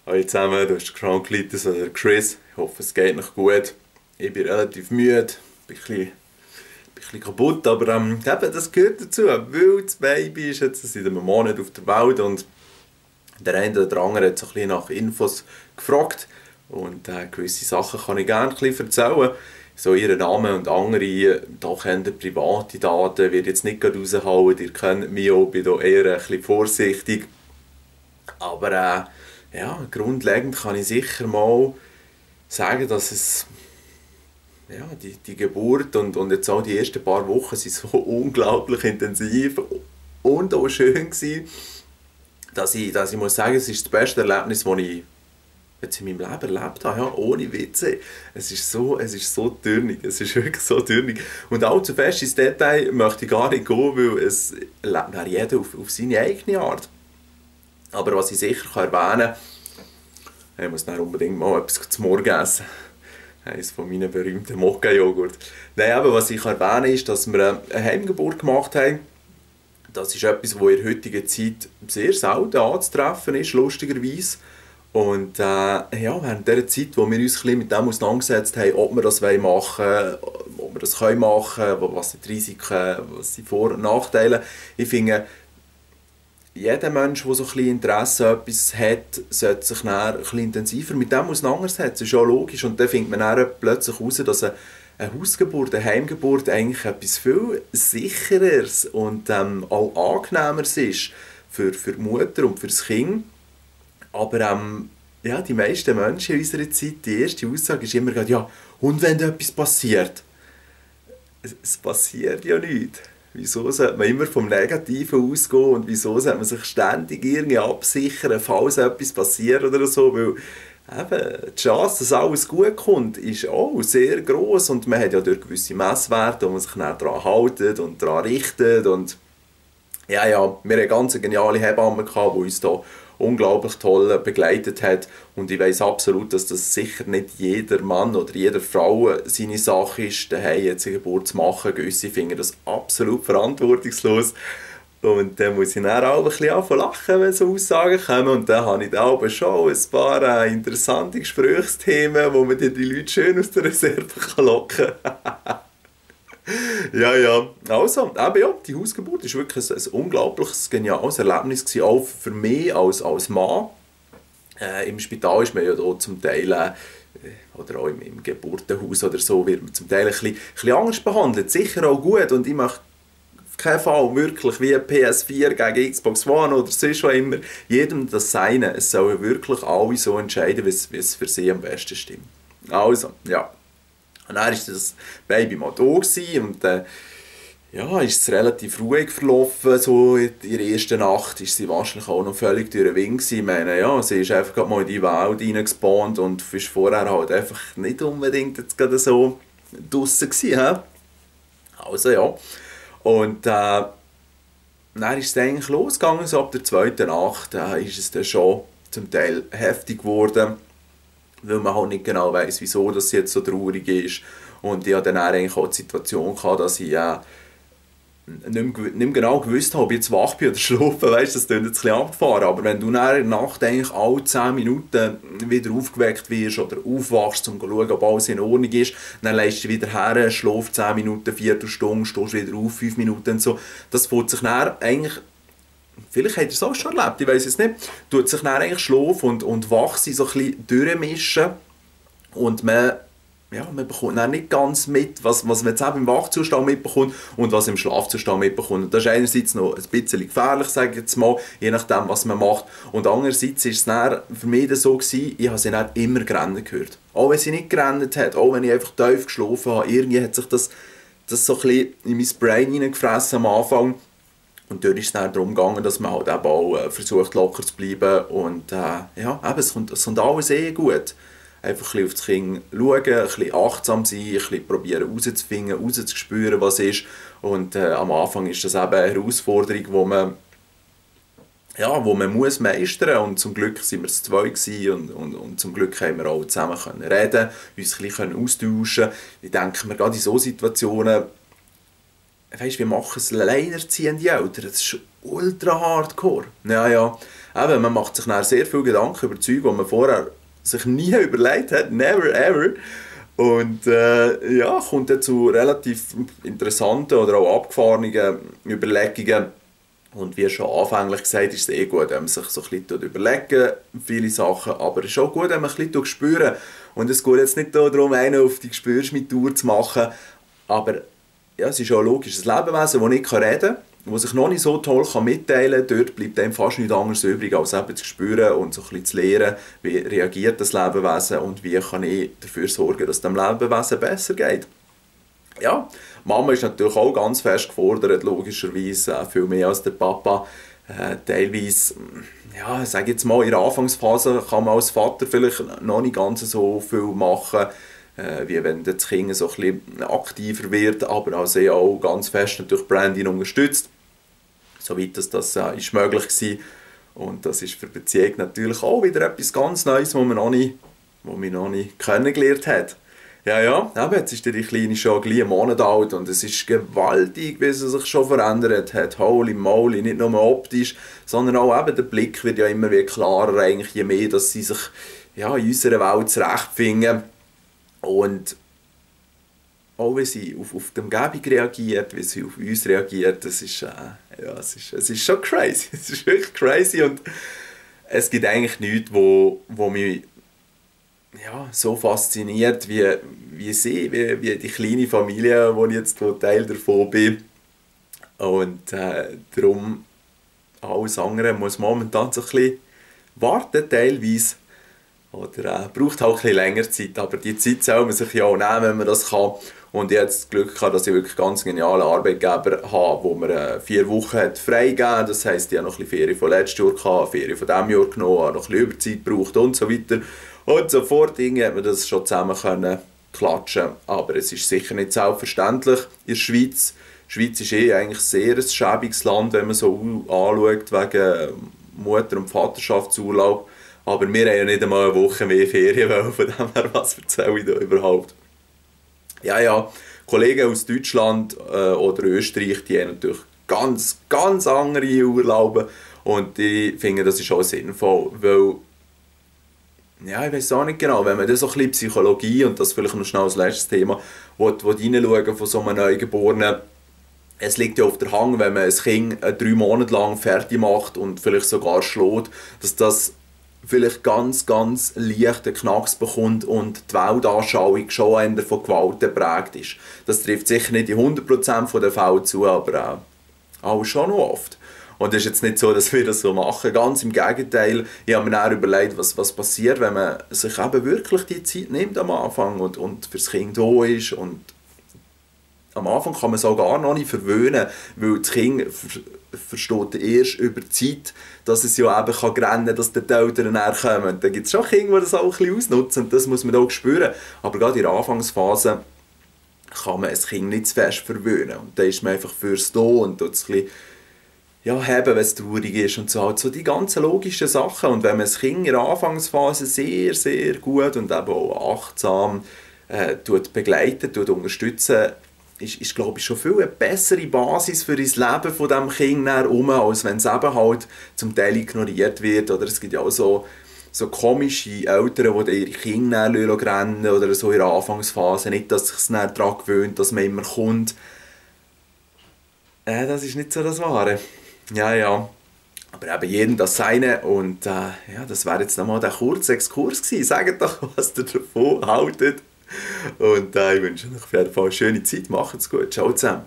Hallo zusammen, du hast Kranklitis oder Chris. Ich hoffe, es geht noch gut. Ich bin relativ müde, bin ein bisschen kaputt, aber eben, das gehört dazu. Weil das Baby ist jetzt seit einem Monat auf der Welt und der eine oder andere hat so ein bisschen nach Infos gefragt. Und gewisse Sachen kann ich gerne ein bisschen erzählen. So ihren Namen und andere, da kennt ihr private Daten, wird jetzt nicht gerade raushauen. Ihr kennt mich auch, bin da eher ein bisschen vorsichtig. Aber ja, grundlegend kann ich sicher mal sagen, dass es, ja, die Geburt und jetzt auch die ersten paar Wochen sind so unglaublich intensiv und auch schön gewesen, dass ich muss sagen, es ist das beste Erlebnis, das ich jetzt in meinem Leben erlebt habe, ja, ohne Witze. Es ist so dürnig, es ist wirklich so dürnig. Und allzu fest ins Detail möchte ich gar nicht gehen, weil es lebt dann jeder auf seine eigene Art. Aber was ich sicher erwähnen kann, ich muss dann unbedingt mal etwas zum Morgen essen. Eines von meinen berühmten Mokka-Joghurt. Nein, aber was ich erwähnen kann, ist, dass wir eine Heimgeburt gemacht haben. Das ist etwas, das in der heutigen Zeit sehr selten anzutreffen ist, lustigerweise. Und ja, während der Zeit, wo wir uns ein bisschen mit dem auseinandergesetzt haben, ob wir das machen wollen, ob wir das machen können, was sind die Risiken, was sind die Vor- und Nachteile. Ich finde, jeder Mensch, der so ein bisschen Interesse an etwas hat, sollte sich dann ein bisschen intensiver mit dem auseinandersetzen. Das ist ja logisch. Und dann findet man dann plötzlich heraus, dass eine Hausgeburt, eine Heimgeburt eigentlich etwas viel sichereres und auch angenehmeres ist für die Mutter und für das Kind. Aber ja, die meisten Menschen in unserer Zeit, die erste Aussage ist immer, ja, und wenn da etwas passiert? Es passiert ja nichts. Wieso sollte man immer vom Negativen ausgehen und wieso sollte man sich ständig irgendwie absichern, falls etwas passiert oder so? Weil eben, die Chance, dass alles gut kommt, ist auch sehr gross und man hat ja dort gewisse Messwerte, wo man sich dann daran hält und daran richtet. Und ja, wir hatten eine ganz geniale Hebamme, die uns da unglaublich toll begleitet hat. Und ich weiss absolut, dass das sicher nicht jeder Mann oder jede Frau seine Sache ist, daheim jetzt eine Geburt zu machen. Gewisse finden das absolut verantwortungslos. Und dann muss ich dann auch ein bisschen anfangen zu lachen, wenn so Aussagen kommen. Und dann habe ich da oben schon ein paar interessante Gesprächsthemen, wo man die Leute schön aus der Reserve locken kann. Ja, ja. Also, eben ja, die Hausgeburt war wirklich ein unglaubliches, geniales Erlebnis gewesen, auch für mich als Mann. Im Spital ist man ja da zum Teil, oder auch im Geburtenhaus oder so, wird man zum Teil ein bisschen anders behandelt. Sicher auch gut und ich möchte auf keinen Fall wirklich wie PS4 gegen Xbox One oder sonst was immer jedem das Seine. Es sollen wirklich alle so entscheiden, wie es für sie am besten stimmt. Also, ja. Und dann war das Baby mal da und ja, ist es relativ ruhig verlaufen. So in der ersten Nacht ist sie wahrscheinlich auch noch völlig durch den Wind gewesen. Ich meine, ja, sie ist einfach gerade mal in die Welt reingespawnt und ist vorher halt einfach nicht unbedingt jetzt gerade so draussen gewesen. He? Also ja. Und dann ist es eigentlich losgegangen, so ab der zweiten Nacht ist es dann schon zum Teil heftig geworden, weil man halt nicht genau weiss, wieso das jetzt so traurig ist. Und ich hatte dann eigentlich auch die Situation gehabt, dass ich nicht mehr genau gewusst habe, ob ich jetzt wach bin oder schlafen. Weißt, das klingt jetzt ein bisschen abgefahren. Aber wenn du dann in der Nacht eigentlich alle 10 Minuten wieder aufgeweckt wirst oder aufwachst, um zu schauen, ob alles in Ordnung ist, dann legst du wieder her, schläfst 10 Minuten, Viertelstunde, stehst wieder auf, 5 Minuten und so. Das fühlt sich dann eigentlich, vielleicht habt ihr es auch schon erlebt, ich weiß es nicht, tut sich dann eigentlich Schlaf und Wachsein so ein bisschen durchmischen und man bekommt dann nicht ganz mit, was man jetzt eben im Wachzustand mitbekommt und was im Schlafzustand mitbekommt. Und das ist einerseits noch ein bisschen gefährlich, sage ich jetzt mal, je nachdem, was man macht. Und andererseits war es dann für mich dann so gewesen, ich habe sie dann immer rennen gehört. Auch wenn sie nicht gerannt hat, auch wenn ich einfach tief geschlafen habe, irgendwie hat sich das so ein bisschen in mein Brain hineingefressen am Anfang. Und dort ist es dann darum gegangen, dass man halt eben auch versucht, locker zu bleiben. Und ja, eben, es kommt alles gut. Einfach ein bisschen auf das Kind schauen, ein bisschen achtsam sein, ein bisschen probieren herauszufinden, herauszuspüren, was ist. Und am Anfang ist das eben eine Herausforderung, wo man muss meistern. Und zum Glück waren wir zu zweit gewesen und zum Glück haben wir auch zusammen können reden, uns ein bisschen austauschen. Ich denke mir, gerade in solchen Situationen, weißt, wir machen es alleinerziehende Eltern, das ist ultra hardcore. Ja, ja. eben, man macht sich dann sehr viel Gedanken über Zeug, die man vorher sich nie überlegt hat, never ever. Und ja, kommt dann zu relativ interessanten oder auch abgefahrenen Überlegungen. Und wie schon anfänglich gesagt, ist es gut, wenn man sich so ein bisschen überlegen, viele Sachen, aber es ist auch gut, wenn man ein bisschen spüren. Und es geht jetzt nicht darum, einen auf die Gespürschmitur zu machen, aber ja, es ist auch logisch, ein Lebewesen, das nicht reden kann, das sich noch nicht so toll mitteilen kann, dort bleibt einem fast nichts anderes übrig, als eben zu spüren und so ein bisschen zu lernen, wie reagiert das Lebewesen und wie kann ich dafür sorgen, dass es dem Lebewesen besser geht. Ja, Mama ist natürlich auch ganz fest gefordert, logischerweise, viel mehr als der Papa. Teilweise, ja, ich sage jetzt mal, in der Anfangsphase kann man als Vater vielleicht noch nicht ganz so viel machen, wie wenn das Kind so ein bisschen aktiver wird, aber also auch ganz fest natürlich Branding unterstützt, soweit das ist möglich war. Und das ist für die Beziehung natürlich auch wieder etwas ganz Neues, was man noch nicht kennengelernt hat. Ja, ja, aber jetzt ist die Kleine schon gleich einen Monat alt und es ist gewaltig, wie sie sich schon verändert hat. Holy moly, nicht nur optisch, sondern auch eben der Blick wird ja immer wieder klarer, eigentlich, je mehr, dass sie sich ja, in unserer Welt zurechtfinden. Und auch wie sie auf die Umgebung reagiert, wie sie auf uns reagiert, das ist, ja, es ist schon crazy. Es ist wirklich crazy und es gibt eigentlich nichts, wo mich ja, so fasziniert wie sie, wie die kleine Familie, wo ich jetzt Teil davon bin. Und darum, alles andere muss momentan so ein bisschen warten, teilweise. Oder braucht halt ein bisschen länger Zeit, aber die Zeit soll man sich ja auch nehmen, wenn man das kann. Und ich habe das Glück gehabt, dass ich wirklich ganz genialen Arbeitgeber habe, wo mir 4 Wochen hat freigegeben. Das heisst, ich habe noch ein bisschen Ferien von letztem Jahr gehabt, Ferien von diesem Jahr genommen, habe noch ein bisschen Überzeit gebraucht und so weiter. Und sofort hat man das schon zusammen können klatschen. Aber es ist sicher nicht selbstverständlich in der Schweiz. Die Schweiz ist eigentlich sehr ein schäbiges Land, wenn man so anschaut, wegen Mutter- und Vaterschaftsurlaub. Aber wir haben ja nicht einmal eine Woche mehr Ferien, weil von dem her, was erzähle ich da überhaupt? Ja, ja, Kollegen aus Deutschland oder Österreich, die haben natürlich ganz, ganz andere Urlaube. Und ich finde, das ist auch sinnvoll, weil ja, ich weiß auch nicht genau, wenn man das so ein bisschen Psychologie und das vielleicht noch schnell als letztes Thema reinschauen von so einem Neugeborenen. Es liegt ja auf der Hand, wenn man ein Kind 3 Monate lang fertig macht und vielleicht sogar schlägt, dass das vielleicht ganz, ganz leichten Knacks bekommt und die Weltanschauung schon eher von Gewalt geprägt ist. Das trifft sicher nicht in 100% der Fälle zu, aber auch schon noch oft. Und es ist jetzt nicht so, dass wir das so machen. Ganz im Gegenteil. Ich habe mir dann überlegt, was passiert, wenn man sich eben wirklich die Zeit nimmt am Anfang und fürs Kind da ist. Und am Anfang kann man es auch gar noch nicht verwöhnen, weil das Kind versteht erst über die Zeit, dass es ja eben kann rennen kann, dass die Eltern näher kommen. Da gibt es schon Kinder, die das auch ein bisschen ausnutzen und das muss man auch spüren. Aber gerade in der Anfangsphase kann man ein Kind nicht zu fest verwöhnen. Und da ist man einfach fürs da und tut es ein bisschen ja, haben, wenn es traurig ist und so, halt so die ganzen logischen Sachen. Und wenn man das Kind in der Anfangsphase sehr, sehr gut und eben auch achtsam begleitet, unterstützen, ist glaube ich, schon viel eine bessere Basis für das Leben von diesem Kind herum, als wenn es eben halt zum Teil ignoriert wird. Oder es gibt ja auch so komische Eltern, die ihre Kinder rennen oder so in der Anfangsphase. Nicht, dass sich es daran gewöhnt, dass man immer kommt. Das ist nicht so das Wahre. Ja, ja. Aber eben jedem das Seine. Und ja, das wäre jetzt nochmal der kurze Exkurs gewesen. Sagt doch, was ihr davon haltet. Und ich wünsche euch auf jeden Fall eine schöne Zeit. Macht's gut. Ciao zusammen.